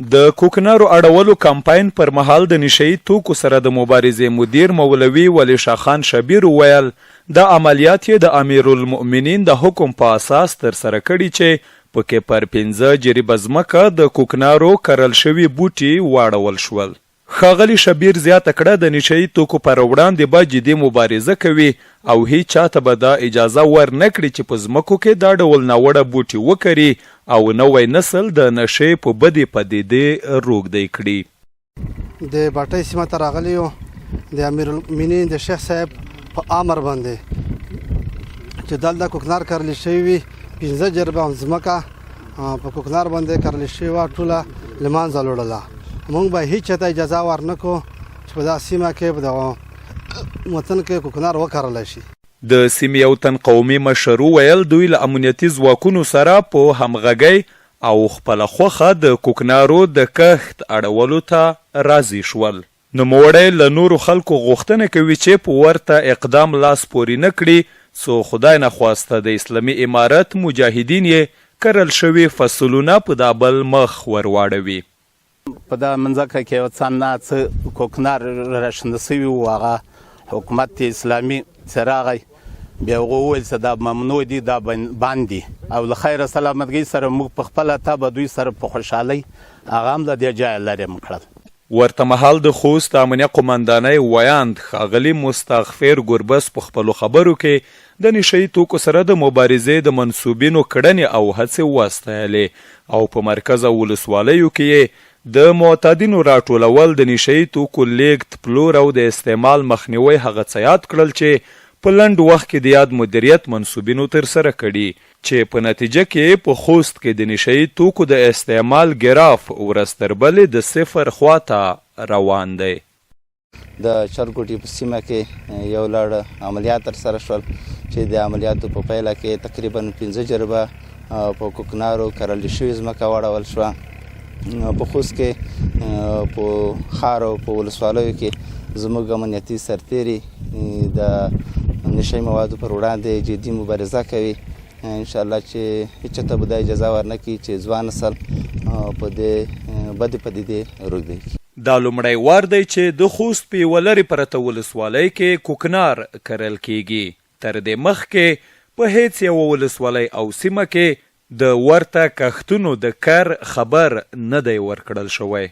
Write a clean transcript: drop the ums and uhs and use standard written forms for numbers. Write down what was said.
د کوکنارو اړولو کمپاین پر مهال د نشه یي توکو سره د مبارزې مدیر مولوي ولي شاه خان شبیر وویل، دا عملیات یې د امیرالمؤمنین د حکم په اساس ترسره کړي چې په کې پر پنځه جریبه ځمکه د کوکنارو کرل شوي بوټي واړول شول. ښاغلي شبیر زیاته کړه، د نشه یي توکو پر وړاندې به جدي مبارزه کوي او هیچا ته به دا اجازه ور نه کړي چې په ځمکو کې دا ډول ناوړه بوټي وکري او نوی نسل د نشې په بدې پدیدې روږدی کړي. د بټۍ سیمه ته راغلي یو، د امیرالمؤمنین د شیخ صاحب په امر باندې چې دلته کوکنار کرل شوي وي، 5 جربه ځمکه په کوکنار باندې کرل شوې وه، ټوله له منځه لوړله. موږ به هیڅ ته اجازه ورنکو چې په دا سیمه کې په دغه وطن کې کوکنار وکرل شي. د سیمې یو تن قومي مشر وویل، دوی له امنیتي ځواکونو سره په همغږۍ او خپله خوښه د کوکنارو د کښت اړولو ته راضي شول. نوموړی له نورو خلکو غوښتنه کوي چې په ورته اقدام لاس پورې نه کړي، څو خدای نخواسته د اسلامي امارت مجاهدین یې کرل شوي فصلونه په دا بل مخ ور واړوي. په دا منځکه کې یو څه نا څه کوکنار راشنده شوي وو، هغه حکومت اسلامي چې راغی بیا هغو وویل چې دا ممنوع دي، دا بند دي، او له خیره سلامتګۍ سره موږ په خپله طبع دوی سره په خوشحالۍ هغه هم له دې جایه لرې هم کړل. ورته مهال د خوست د امنیه قوماندانۍ ویاند ښاغلي مستغفر ګربز په خپلو خبرو کې د نشه یي توکو سره د مبارزې د منسوبینو کړنې او هڅې وستایلې او په مرکز او ولسوالیو کې یې د معتادینو راټولول، د نشه یي توکو لېږد، پلور او د استعمال مخنیوی هغه څه یاد کړل چې په لنډ وخت کې د یاد مدیریت منسوبینو ترسره کړي. چې په نتیجه کې په خوست کې د نشه یي توکو د استعمال ګراف ورځ تر بلې د صفر خوا ته روان دی. د چرګوټي په سیمه کې یو لړ عملیات ترسره شول چې د عملیاتو په پایله کې تقریبا 5 جریبه په کوکنارو کرل شوې ځمکه واړول شوه. په خوست کې په ښار او په ولسوالیو کې زموږ امنیتي سرتیري د نشه موادو پر وړاندې جدي مبارزه کوي. ان شاء الله چې هیڅ ته به دا اجازه ورنه کړي چې ځوان نسل په دې بدې پدیدې روږدی کړي. دا لومړی وار دی چې د خوست په یوه لرې پرته ولسوالۍ کې کوکنار کرل کېږي. تر دې مخکې په هېڅ یوه ولسوالۍ او سیمه کې د ورته کښتونو د کر خبر نه دی ورکړل شوی.